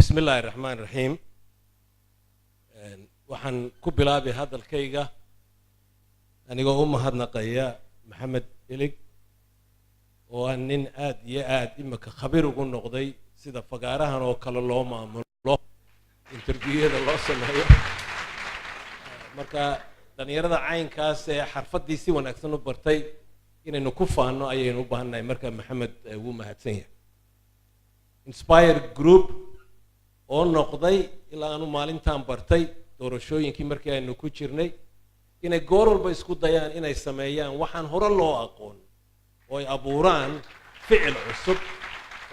Bismi illaahi raxmaan raxiim. Waxaan ku bilaabay hadalkayga anigoo u mahadnaqaya Maxamed Ilig, oo ah nin aad iyo aad imika khabiir ugu noqday sida fagaarahan oo kale loo maamulo, interviewada loo sameeyo. Marka dhallinyarada caynkaas ee xarfaddii si wanaagsan u bartay inaynu ku faanno ayaynu u baahannahay. Marka Maxamed wuu mahadsan yahay. Inspire Group oo noqday ilaa aanu maalintan bartay doorashooyinkii markii aynu ku jirnay inay goor walba isku dayaan inay sameeyaan waxaan hore loo aqoon oo ay abuuraan ficil cusub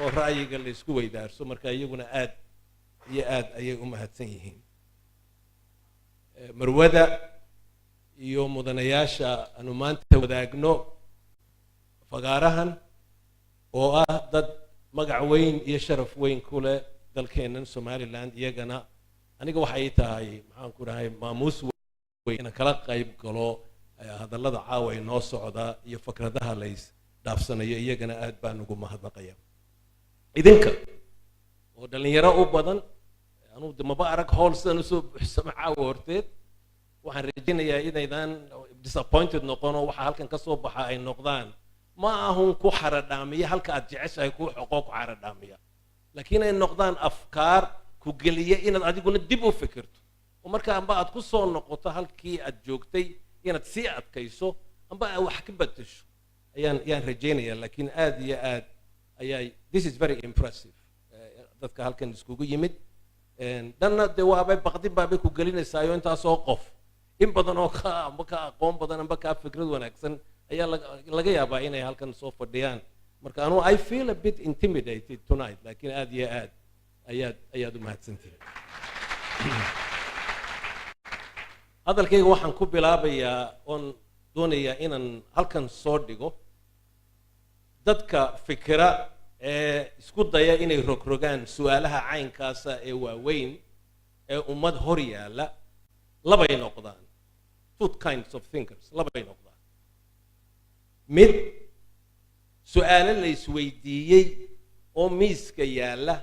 oo ra'yiga la isku weydaarso. Marka iyaguna aad iyo aad ayay u mahadsan yihiin. Marwada iyo mudanayaasha aanu maanta wadaagno fagaarahan, oo ah dad magac weyn iyo sharaf weyn ku leh dalkeennan Somaliland, iyagana aniga waxay tahay, maxaan ku dhahay, maamuus weyn inaan kala qayb galo hadallada caawa inoo socda iyo fikradaha la is dhaafsanayo. Iyagana aad baan ugu mahadnaqaya. Idinka oo dhallinyaro u badan, anuu de maba arag howl sidan usoo buuxsamo caawa horteed. Waxaan rajaynayaa inaydaan disappointed noqon oo waxa halkan ka soo baxa ay noqdaan ma ahun ku xaradhaamiya halka aad jeceshahay kuu xoqoo ku xaradhaamiya, laakiin ay noqdaan afkaar ku geliya inaad adiguna dib u fikirto, oo marka amba aad ku soo noqoto halkii aad joogtay, inaad sii adkayso amba aad wax ka bedesho ayaan rajaynayaa. Laakiin aad iyo aad ayaa, this is very impressive, dadka halkan iskugu yimid dhanna dee waabay baqdin baabay ku gelinaysaayo. Intaasoo qof, in badan oo ka amba ka aqoon badan amba kaa fikrad wanaagsan ayaa laga yaabaa inay halkan soo fadhiyaan. Marka anu I feel a bit intimidated tonight, laakiin aad iyo aad ayaad u mahadsantihin. Hadalkayga waxaan ku bilaabayaa oon doonayaa inaan halkan soo dhigo dadka fikira ee isku daya inay rogrogaan su'aalaha caynkaasa ee waaweyn ee ummad hor yaalla labay noqdaan. Two kinds of thinkers labay noqdaan. Mid su'aalo la isweydiiyey oo miiska yaalla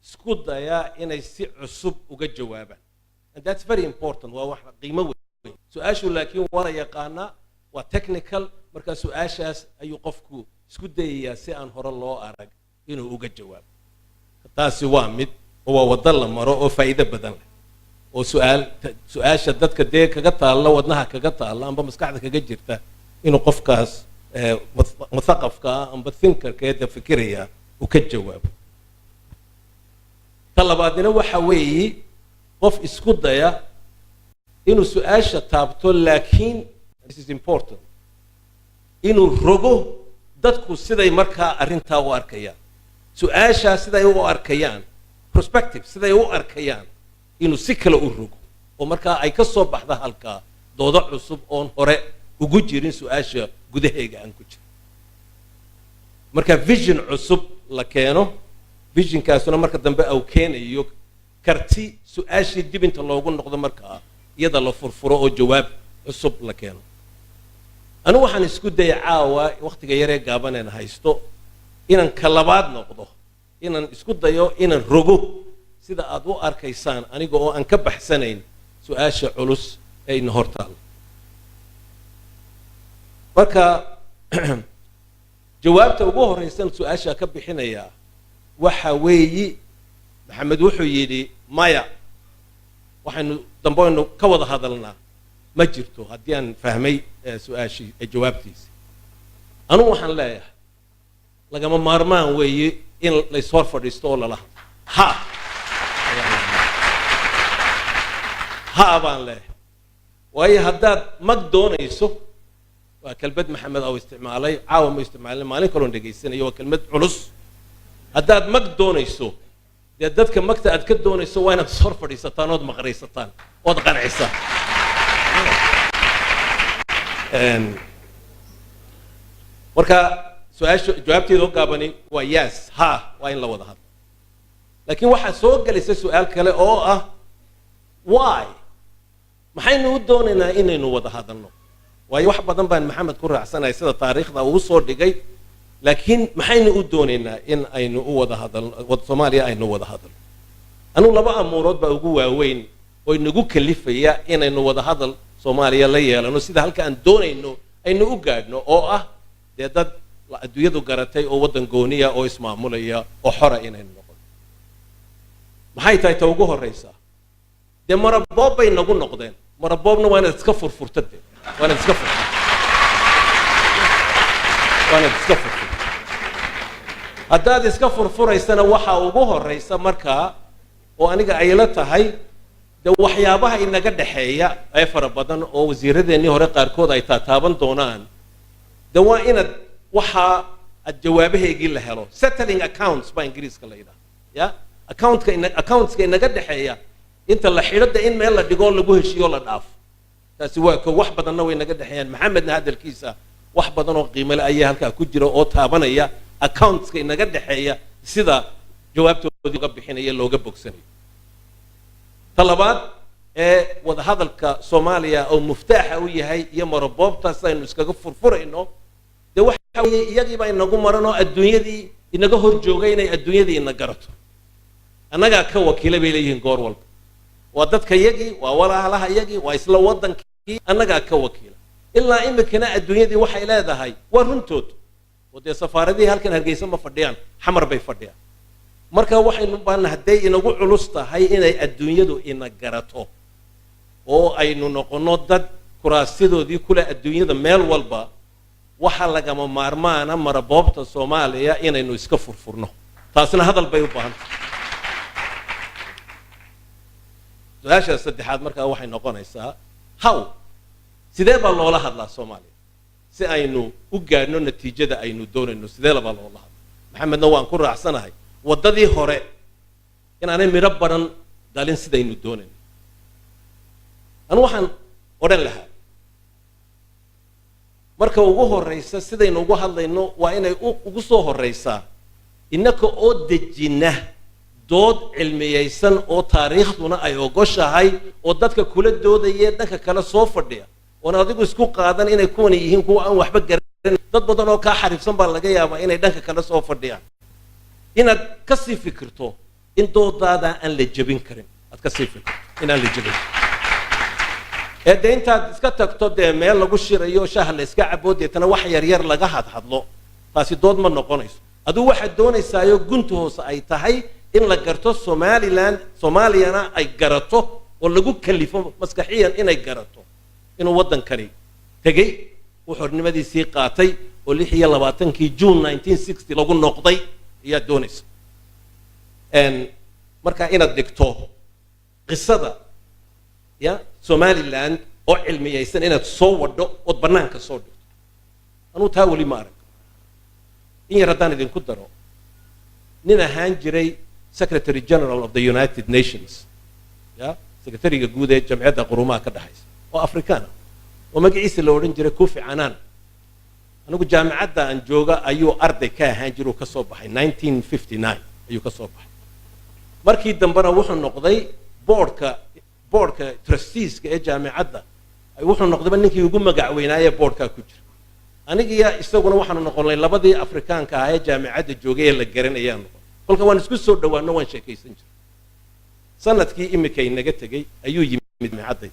isku daya inay si cusub uga jawaabaan, and that's very important, waa wax qiimo weyn. Su-aashu laakiin waa la yaqaanaa, waa technical. Marka su-aashaas ayuu qofku isku dayayaa si aan hore loo arag inuu uga jawaabo. Taasi waa mid oo waa waddo la maro oo faa'iido badan leh, oo su-aal su-aasha dadka dee kaga taalla wadnaha kaga taalla amba maskaxda kaga jirta inuu qofkaas muthaqafka ah amba thinkerka ee fikiraya uu ka jawaabo. Ta labaadina waxa weeyi qof isku daya inuu su-aasha taabto, laakiin this is important, inuu rogo dadku siday markaa arrintaa u arkayaan, su-aashaa siday u arkayaan, perspective siday u arkayaan inuu si kale u rogo, oo markaa ay ka soo baxda halkaa doodo cusub oon hore ugu jirin su-aasha gudaheega aan ku jirin. Marka vision cusub la keeno, visionkaasuna marka dambe au keenayo karti su-aashii dib inta loogu noqdo markaa iyada la furfuro oo jawaab cusub la keeno. Anigu waxaan isku dayay caawa wakhtiga yaree gaabaneen haysto inaan ka labaad noqdo, inaan isku dayo inaan rogo sida aad u arkaysaan, aniga oo aan ka baxsanayn su-aasha culus ee ina hortaalla. Marka jawaabta ugu horraysan su-aasha ka bixinayaa waxa weeyi, Maxamed wuxuu yidhi maya, waxaynu dambe aynu ka wada hadalnaa ma jirto, haddii aan fahmay su-aashii jawaabtiisi. Anugu waxaan leeyahay lagama maarmaan weeye in lays hor fadhiisto oo lala hadlo. Ha baan leeyahay, waayo haddaad mag doonayso, waa kelmad Maxamed oo isticmaalay caawa, ma isticmaalin maalin kaloon dhegaysanayo, waa kelmad culus. Haddaad mag doonayso, dee dadka magta aad ka doonayso waa inaad ishor fadhiisataan ood maqraysataan ood qancisaan. Marka su-aasha jawaabteeda oo gaabani waa yes, ha, waa in la wada hadlo. Laakiin waxaa soo gelaysa su-aal kale oo ah why, maxaynu u doonaynaa inaynu wada hadalno? Waayo wax badan baan Maxamed ku raacsanaya sida taariikhda uu soo dhigay, laakiin maxaynu u doonaynaa in aynu u wada hadalno, Soomaaliya aynu wada hadalno? Anugu laba amuurood baa ugu waaweyn oo inagu kalifaya inaynu wada hadal Soomaaliya la yeelano, sida halka aan doonayno aynu u gaadhno, oo ah dee dad adduunyadu garatay oo waddan gooniya oo ismaamulaya oo xora inaynu noqono. Maxay tahay ta ugu horreysa? Dee maraboob bay nagu noqdeen. Maraboobna waa inaad iska furfurto, de waa inaad iska furfurto, waa inaad iska furfurto. Haddaad iska furfuraysana, waxa ugu horeysa markaa oo aniga ay la tahay, de waxyaabaha inaga dhexeeya ee fara badan oo wasiiradeennii hore qaarkood ay taataaban doonaan, de waa inaad waxaa aad jawaabaheygii la helo. Settling accounts baa Ingiriiska la yidhaha, ya accountka ina accountska inaga dhexeeya inta la xidho, de in meel la dhigo, lagu heshiiyo, la dhaafo. Taasi waa ko. Wax badanna way naga dhexeeyaan. Maxamedna hadalkiisa wax badan oo qiimo le ayaa halkaa ku jira oo taabanaya accountska inaga dhexeeya, sida jawaabtoodii looga bixinaya, looga bogsanayo. Ta labaad ee wadahadalka Soomaaliya oo muftaaxa u yahay iyo maraboobtaas aynu iskaga furfurayno, dee waxa weeye iyagiibaa inagu maran oo adduunyadii inaga hor jooga inay adduunyadii ina garato. Annagaa ka wakiila bay leeyihiin goor walba. Waa dadka yagii, waa walaalaha yagii, waa isla waddankii, annagaa ka wakiila. Ilaa imikana adduunyadii waxay leedahay waa runtood, oo dee safaaradihii halkan Hargeysa ma fadhiyaan, Xamar bay fadhiyaan. Marka waxaynu baana hadday inagu culus tahay inay adduunyadu ina garato oo aynu noqonno dad kuraasidoodii kule adduunyada meel walba, waxa lagama maarmaana maraboobta Soomaaliya inaynu iska furfurno. Taasna hadal bay u baahan tahay. Su-aasha saddexaad markaa waxay noqonaysaa how, sidee baa loola hadlaa Soomaaliya si aynu u gaadhno natiijada aynu doonayno? Sidee labaa loola hadla? Maxamedna waan ku raacsanahay waddadii hore inaanay midho badan dhalin sidaynu doonayno. Anu waxaan odhan lahaa, marka ugu horreysa sidaynu ugu hadlayno waa inay ugu soo horreysaa innaka oo dejina dood cilmiyeysan oo taariikhduna ay ogoshahay, oo dadka kula doodaya dhanka kale soo fadhiya oon adigu isku qaadan inay kuwani yihiin kuwa aan waxba garan. Dad badan oo kaa xariifsan baa laga yaabaa inay dhanka kale soo fadhiyaan. Inaad kasii fikirto in doodaada aan la jebin karin, aad kasii fikirto inaan la jebin ee dee intaad iska tagto dee meel lagu shirayo, shaaha la iska cabo, deetana wax yar yar laga hadhadlo, taasi dood ma noqonayso. Aduu waxaad doonaysaayo gunta hoose ay tahay in la garto Somaliland, Soomaaliyana ay garato oo lagu kalifo maskaxiyan inay garato inuu waddankani tegey, uu xornimadiisii qaatay oo 26-kii June 1960 lagu noqday ayaad doonaysa. Marka inaad dhigto qisada ya Somaliland oo cilmiyeysan, inaad soo wadho ood bannaanka soo dhigto, anuu taa weli ma arag. In yar haddaan idinku daro, nin ahaan jiray Secretary General of the United Nations, ya secretariga guud ee Jamciyadda Qurumaha ka dhexaysa, oo Afrikaana, oo magaciisa la odhan jiray Kofi Annan, anigu jaamicadda aan jooga ayuu arday ka ahaan jira. Uu ka soo baxay 1959 ayuu ka soo baxay. Markii dambena wuxuu noqday boardka trusteeska ee jaamicadda. Wuxuu noqdayba ninkii ugu magac weynaaye boardkaa ku jira. Anigiya isaguna waxaanu noqonay labadii Afrikaanka ahaa ee jaamicadda joogay ee la garanayaa noqon. Kolka waan isku soo dhawaano, waan sheekaysan jiray. Sanadkii imika inaga tegey ayuu yimid jaamicadda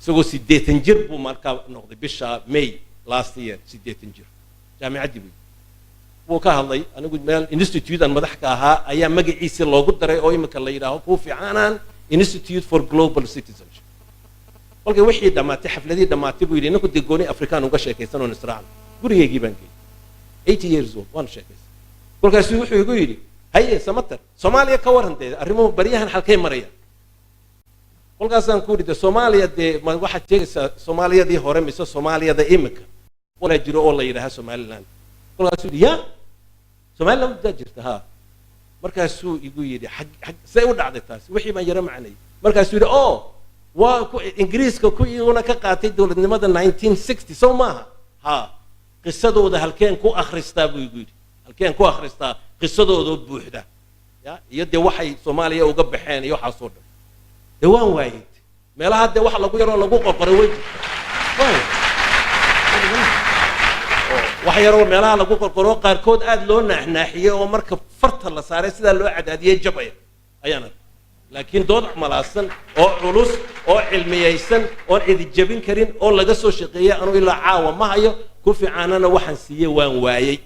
isagoo 80 jir buu markaa noqday, bisha May last year 80 jir. Jaamicaddii buu wuu ka hadlay. Anigu meel institute aan madax ka ahaa ayaa magaciisii loogu daray oo imika la yidhaaho Kofi Annan Institute for Global Citizenship. Kolkay wixii dhammaatay, xafladihii dhammaatay, buu yidhi, "Ninku dee gooni Afrikaan uga sheekaysan oon israacno." Gurigaygii baan geeyey. 80 years old, waan sheekaystay. Kolkaasuu wuxuu igu yidhi, "Haye Samater, Soomaaliya ka waran? Dee arrimuhu baryahan halkay marayaan?" Kolkaasaan ku yidhi, "De Soomaaliya dee ma waxaad sheegaysaa Soomaaliyadii hore mise Soomaaliyada imika walaa jiro oo la yidhaaha Somaliland?" Kolkaasuu yidhi, "Ya, Somaliland daa jirta ha." Markaasuu igu yidhi, "Xag xag say u dhacday taasi?" Wixii baan yaro macnay. Markaasuu yidhi, "O waa ku Ingiriiska ku iyaguna ka qaatay dowladnimada 1960, sow maaha? Ha, qisadooda halkeen ku akhristaa?" buu igu yidhi. "Halkeen ku akhristaa qisadoodoo buuxda ya iyo dee waxay Soomaaliya uga baxeen iyo waxaasoo dhan?" Dee waan waayey meelaha dee wax lagu yaroo lagu qorqoray way jirta. Wax yaroo meelaha lagu qorqoro, qaarkood aada loo naaxnaaxiyey oo marka farta la saaray sidaa loo cadaadiyey jabaya. Ayaan arkay, laakiin dood malaasan oo culus oo cilmiyeysan oon cidi jebin karin oo laga soo shaqeeyey anuu ilaa caawa ma hayo. Ku fiicaanana waxaan siiyey waan waayey.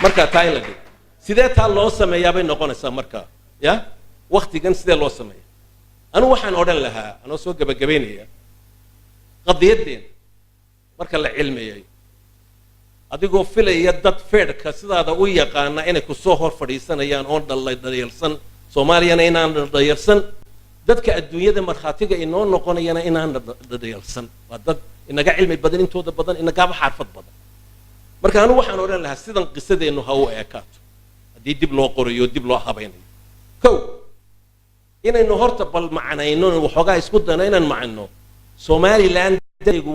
Marka taa in la dhigo, sidee taa loo sameeyaa bay noqonaysaa. Marka ya waktigan sidee loo sameeya? Anugu waxaan odhan lahaa, anoo soo gebagabaynaya, qadiyaddeena marka la cilmiyayo, adigoo filaya dad feedhka sidaada u yaqaana inay kusoo hor fadhiisanayaan oon dhaldhayalsan, Soomaaliyana inaan dhaldhayalsan, dadka adduunyada markhaatiga inoo noqonayana inaan dhaldhayalsan, waa dad inaga cilmi badan intooda badan, inagaba xaarfad badan. Marka anigu waxaan odhan lahaa, sidan qisadeennu ha u eekaato haddii dib loo qorayo, dib loo habaynayo: kow, inaynu horta bal macnayno, waxoogaa isku dayno inaan macno Somaliland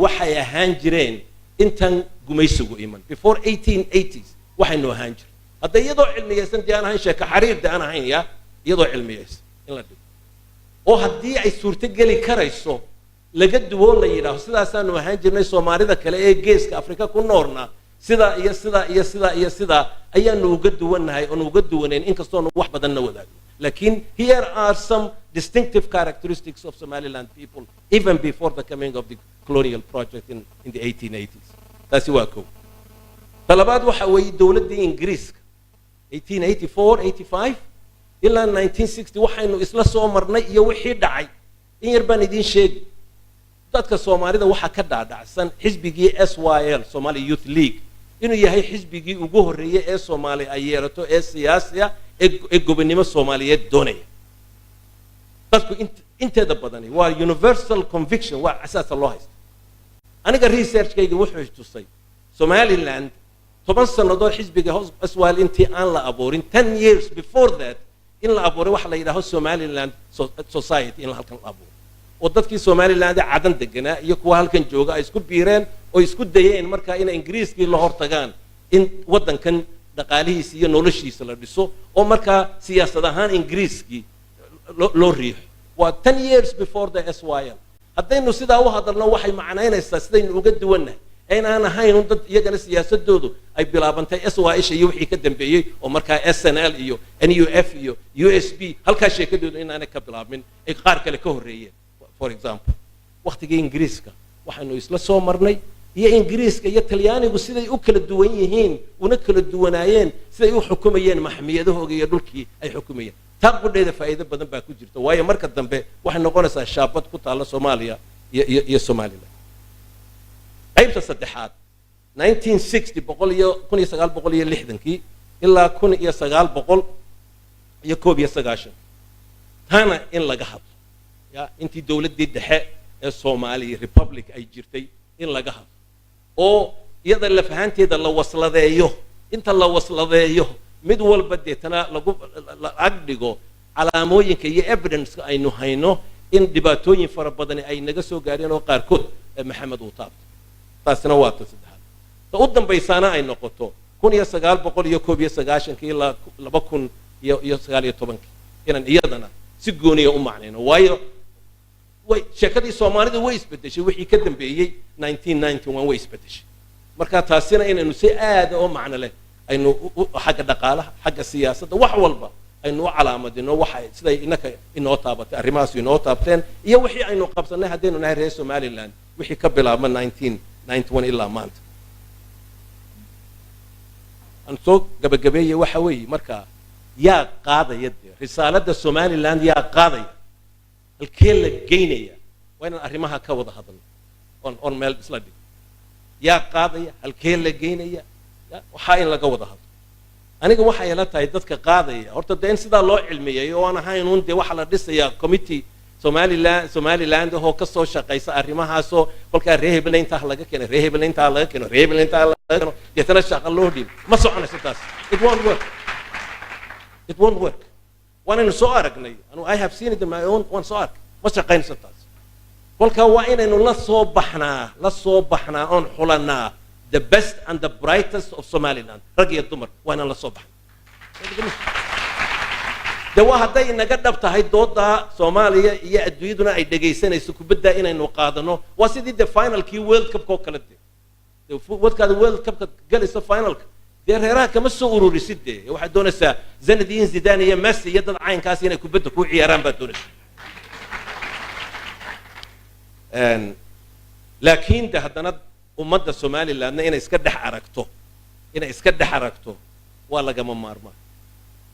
waxay ahaan jireen intan gumaysigu iman, before 1880s waxaynu ahaan jiren. Hadda iyadoo cilmiyeysan dee, aan ahayn sheeko xariir de aan ahayn, ya iyadoo cilmiyeysan in la dhigo, oo haddii ay suurtogeli karayso laga duwoo la yidhaaho sidaasaanu ahaan jirnay, Soomaalida kale ee Geeska Afrika ku noorna sidaa iyo sidaa iyo sidaa iyo sidaa ayaanu uga duwannahay oonu uga duwanayn, inkastoonu wax badanna wadaagno, lakin here are some distinctive characteristics of Somaliland people even before the coming of the colonial project in the 1880s. Taasi waa kow. Talabaad waxa weeye dowladdii Ingiriiska 1884 85 ilaa 1960 waxaynu isla soo marnay iyo wixii dhacay in yar baan idiin sheegi. Dadka Soomaalida waxaa ka dhaadhacsan xisbigii SYL, Somali Youth League, inuu yahay xisbigii ugu horreeyey ee Soomaali ay yeelato ee siyaasiya ee gobonnimo Soomaaliyeed doonaya. Dadku inteeda badani waa universal conviction, waa asaasa loo haysta. Aniga researchkayga wuxuu tusay Somaliland 10 sannadood xisbiga SYL intii aan la abuurin, 10 years before that, in la abuuray waxa la yidhaaho Somaliland Society, in halkan la abuuray oo dadkii Somaliland ee Cadan deganaa iyo kuwa halkan jooga ay isku biireen oo isku dayeen markaa inay Ingiriiskii la hortagaan, in waddankan dhaqaalihiisa iyo noloshiisa la dhiso, oo markaa siyaasad ahaan Ingiriiskii loo riixo. Waa 10 years before the SYL. Haddaynu sidaa u hadalno, waxay macnaynaysaa sidaynu uga duwannahay, aynaan ahayn un dad iyagana siyaasadoodu ay bilaabantay SYL iyo wixii ka dambeeyey, oo markaa SNL iyo NUF iyo USB halkaa sheekadoodu inaanay ka bilaabmin, ay qaar kale ka horreeyeen. For example, waktigii Ingiriiska waxaynu isla soo marnay iyo Ingiriiska iyo Talyaanigu siday u kala duwan yihiin una kala duwanaayeen, siday u xukumayeen maxmiyadahooga iyo dhulkii ay xukumayeen, taa qudheeda faa'iido badan baa ku jirta, waayo marka dambe waxay noqonaysaa shaabad ku taalla Soomaaliya iyo Somaliland. Qaybta saddexaad, 1960, boqol iyo 1960kii ilaa 1991, taana in laga hadlo, ya intii dowladdii dhexe ee Soomaaliya Republic ay jirtay in laga hadlo, oo iyada lafahanteeda la wasladeeyo. Inta la wasladeeyo mid walba, deetana lagu la ag dhigo calaamooyinka iyo evidence aynu hayno in dhibaatooyin fara badani ay naga soo gaareen, oo qaarkood Maxamed uu taabto. Taasina waa ta saddexaad. Ta u dambaysaana ay noqoto 1991kii ilaa 2019kii, inaan iyadana si gooniya u macnayno, waayo way sheekadii Soomaalidu way isbedeshay wixii ka dambeeyey 1991, way isbedeshay. Marka taasina inaynu si aada oo macno leh aynu xagga dhaqaalaha, xagga siyaasadda, wax walba aynu u calaamadino waxa siday inaka inoo taabatay, arrimahaas inoo taabteen, iyo wixii aynu qabsanay haddaynu nahay reer Somaliland wixii ka bilaabma 1991 ilaa maanta. Aan soo gabagabeeyey. Waxa weeye marka, yaa qaadaya dee risaaladda Somaliland? Yaa qaadaya? Halkee la geynaya? Waa inaan arrimaha ka wada hadalno oon meel isla dhig. Yaa qaadaya? Halkee la geynaya? Waxaa in laga wada hadlo. Aniga waxay ila tahay dadka qaadaya horta dee in sidaa loo cilmiyeeyo, oo aan ahayn un dee waxaa la dhisayaa committee Somaliland ahoo kasoo shaqaysa arrimahaasoo kolkaa reer hebel intaa laga keeno, reer hebel intaa laga keeno, reer hebel intaa laga keeno, deetana shaqa loo dhiibo. Ma soconayso taas. It won't work, it won't work. Waanaynu soo aragnay. Anu I have seen it in my own, waan soo arkay, ma shaqaynayso taas. Kolkaa waa inaynu la soo baxnaa, la soo baxnaa oon xulanaa the best and the brightest of Somaliland, rag iyo dumar. Waa inaan la soo baxnaa de. Waa hadday inaga dhab tahay doodaa Soomaaliya iyo adduunyaduna ay dhegaysanayso kubaddaa inaynu qaadano. Waa sidii de finalkii World Cupka oo kale de. Wadkaada World Cupka galayso finalka, Dee reeraha kama soo ururisid. Dee waxaad doonaysaa Zinedine Zidane iyo Messi iyo dad caynkaas inay kubadda kuu ciyaaraan baad doonaysaa. Laakiin de haddana ummadda Somalilandna inay iska dhex aragto waa lagama maarmaan,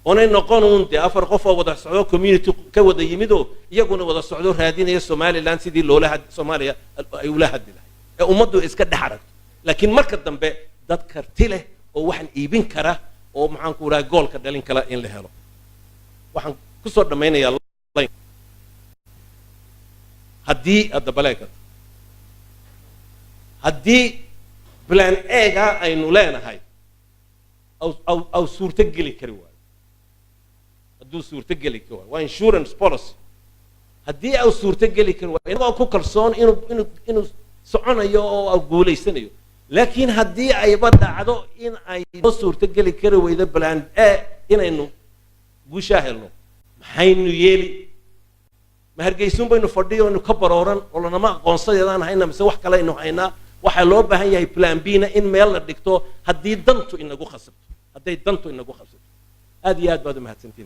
oonay noqon uun dee afar qof oo wada socdo, community ka wada yimidoo iyaguna wada socdo, raadinaya Somaliland sidii loola had Soomaaliya ay ula hadli lahayd, ee ummaddu iska dhex aragto. Laakiin marka dambe dad karti leh oo waxaan iibin kara oo, maxaan ku raha, goolka dhalin kara in la helo. Waxaan kusoo dhammaynayaa, haddii hadda baleekata, haddii plan A-ga aynu leenahay aw suurto geli kari waayo, hadduu suurto geli kari waayo, waa insurance policy, haddii aw suurto geli kari waayo, inagoo ku kalsoon inuu soconayo oo aw guulaysanayo, laakiin haddii ayba dhacdo in ay noo suurto geli kari weydo plan A inaynu guushaa helno, maxaynu yeeli? Ma Hargeysuun baynu fadhiyo aynu ka barooran oo lanama aqoonsadeedaan hayna, mise wax kale aynu haynaa? Waxaa loo baahan yahay plan B na in meel la dhigto haddii dantu inagu khasabto, hadday dantu inagu khasabto. Aad iyo aad baad u mahadsantiin.